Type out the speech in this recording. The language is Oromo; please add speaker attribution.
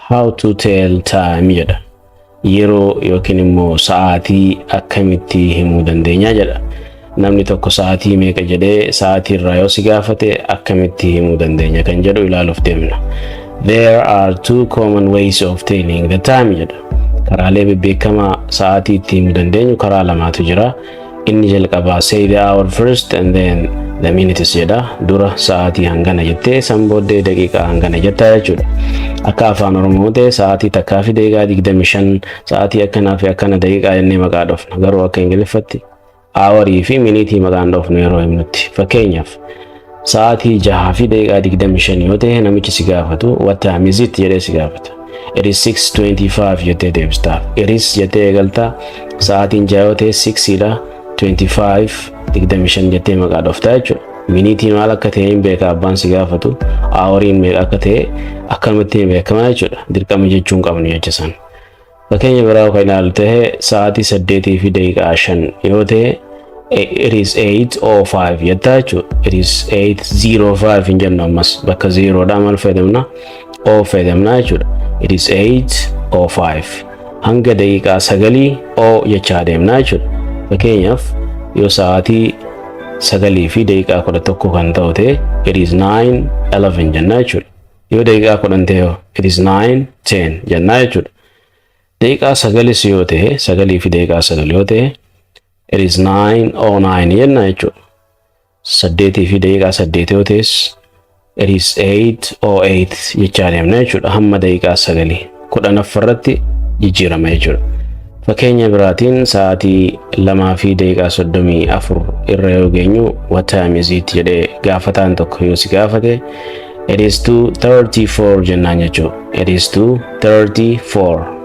Speaker 1: How to tell time jedha. Yeroo yookiin immoo sa'aatii akkamitti himuu dandeenya jedha. Namni tokko sa'aatii meeqa jedhee sa'aatii irraa yoo si gaafate, akkamitti himuu dandeenya kan jedhu ilaaluuf deemna. There are two common ways of telling the time jedha. Karaalee bebbeekamaa sa'aatii itti himuu dandeenyu karaa lamaatu jira. Inni jalqabaa "Say the hour first and then the minutes" jedha. Dura sa'aatii hangana jettee, san booddee daqiiqaa hangana jettaa jechuudha. Akka Afaan Oromoo ta'e sa'aatii 1:25, sa'aatii akkanaa fi akkana daqiiqaa jennee maqaa dhoofna. Garuu akka Ingiliffatti hourii fi miniitii maqaan dhoofnu yeroo himnutti. Fakkeenyaaf, sa'aatii 6:25 yoo ta'e, namichi si gaafatu "What time is it?" jedhee si gaafata. "It is 6:25" jettee deebistaaf. "It is" jettee eegaltaa. Sa'aatiin 6 yoo ta'e, 6 dha, 25, 25 jettee maqaa dhooftaa jechuudha. Miniitii maal akka ta'e hin beeka abbaan si gaafatu, houriin meeqa akka ta'e akkanumatti hin beekama jechuudha. Dirqama jechuu hin qabnu jecha san. Fakkeenya biraa kan ilaalu ta'e, sa'aatii 8:05 yoo ta'e, "It is 8:05" jettaa jechuudha. "It is 8:05" hin jennu ammas. Bakka zerodha maal fayyadamna? O fayyadamna jechuudha. "It is 8:05" hanga daqiiqaa 9 o jechaa deemna jechuudha. Fakkeenyaaf, yoo sa'aatii 9:11 kan ta'u ta'e, "It is 9:11" jennaa jechuudha. Yoo daqiiqaa 10 ta'e, "It is 9:10" jennaa jechuudha. Daqiiqaa 9s yoo ta'e, 9:09 yoo ta'e, "It is 9:09" jenna jechuudha. 8:08 yoo ta'es, "It is 8:08" jechaa deemna jechuudha, hamma daqiiqaa 9 10ffarratti jijjiirama jechuudha. Fakkeenya biraatiin, sa'aatii 2:34 irra yoo geenyu, "What time is it?" jedhee gaafataan tokko yoo si gaafate, "It is 2:34" jennaan jechuudha. It is 2:34.